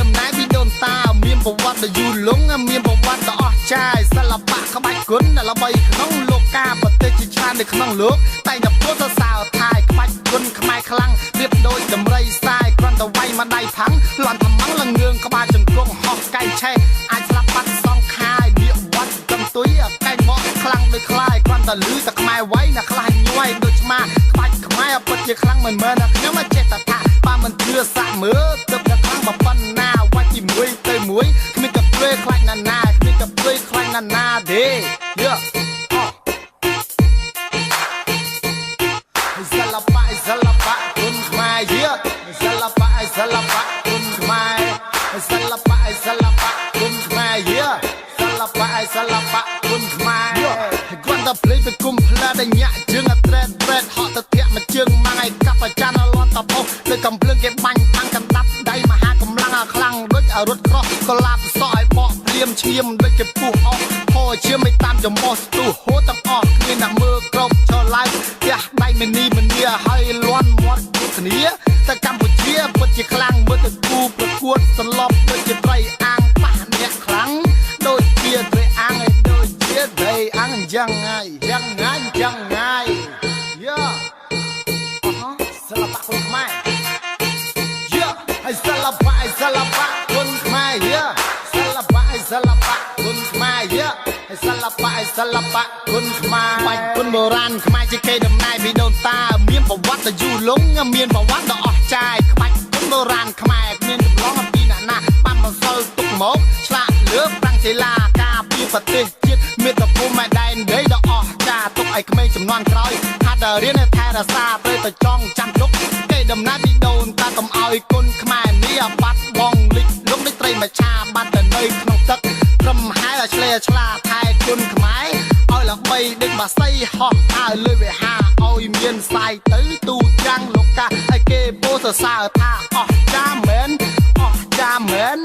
ដំណើរពីដូនតាមានប្រវត្តិដ៏យូរលង់មានប្រវត្តិដ៏អស្ចារ្យសិល្បៈក្បាច់គុណដែលល្បីក្នុងលោកកាប្រទេសជាច្រើននៅក្នុងលោកតែងតែពោលសរសើរថាក្បាច់គុណខ្មែរខ្លាំងរៀបដូចដំរីសាយគ្រាន់តែវាយមកដៃផាំងលន់ថ្មងលងឿងក្បាលចង្គង់ហោះកែងឆេះអាចស្លាប់បាត់សងខាយនាគវត្តកន្ទុយកែងមកខ្លាំងដូចខ្លាយគ្រាន់តែលឺតែខ្មែរវាយណាខ្លះញយដូចឆ្មាក្បាច់ខ្មែរពិតជាខ្លាំងមិនមែនណាខ្ញុំចេះតែថាបើមិនជឿសាក់មើលទៅដល់ខ្លាំងប៉ុណ្ណាវាយពីមួយទៅមួយគ្មានកាព្រេខ្លាចណាណាគ្មានកាព្រេខ្លាចណាណាទេយើសិល្បៈសិល្បៈគុណខ្មែរយេសិល្បៈសិល្បៈគុណខ្មែរសិល្បៈសិល្បៈគុណខ្មែរយេសិល្បៈសិល្បៈគុណខ្មែរគ្រាន់តែភ្លេចទៅគុំផ្លែដែលញាក់ជើងអត្រេតត្រេតហក់ទៅធាក់មកជើងម៉ាំងឯកាប់អាចារ្យលន់តផុសទៅកំភ្លើងគេបាញ់ផាំងកណ្ដាប់ដៃមហាកម្លាំងខ្លាំងដូចរត់ក្រោះកលាបសក់ឲ្យបកព្រាមឈាមដូចគេពុះអស់ហោឈាមមិនតាមចំមោះស្ទុះហូទាំងអស់គ្មានអ្នកមើលក្របចឡើងផ្ទះដៃមនីមនីឲ្យលន់មាត់គ្រប់គ្នាតែកម្ពុជាពិតជាខ្លាំងមើលទៅគូប្រកួតសន្លប់ដូចជាត្រីអាងប៉ះអ្នកខ្លាំងដូចជាត្រីអាងឯដូចជាត្រីអាងយ៉ាងងាយយ៉ាងងាយយ៉ាងងាយយ៉ាអហសិល្បៈគុណខ្មែរយ៉ាហើយសិល្បៈសិល្បៈគុណខ្មែរយ៉ាសិល្បៈសិល្បៈគុណខ្មែរយ៉ាហើយសិល្បៈសិល្បៈគុណខ្មែរបាច់គុណបុរាណខ្មែរជាគេដំណើរពីដូនតាមានប្រវត្តិដ៏យូរលង់មានប្រវត្តិដ៏អស្ចារ្យក្បាច់គុណបុរាណខ្មែរគ្មានចម្លងអំពីអ្នកណាបានបន្សល់ទុកមកឆ្លាក់លើប្រាំងសិលាការពារប្រទេសជាតិមាតុភូមិដែនដីដ៏អស្ចារ្យទុកឲ្យក្មេងចំនួនក្រោយហាត់រៀនថែរក្សាត្រូវតែចងចាំទុកគេដំណើរពីដូនតាកុំឲ្យគុណខ្មែរនេះបាត់បងលិចលងដូចត្រីមច្ឆាបាត់ទៅនៅក្នុងទឹកត្រឹមហែលឆ្លេឆ្លាថែគុណខ្មែរឲ្យល្បីដូចបាសីហោះហើរលើវិហាឲ្យមានសាយទៅទូទាំងលោកកាឲ្យគេពោលសរសើរថាអស្ចារ្យមែនអស្ចារ្យមែន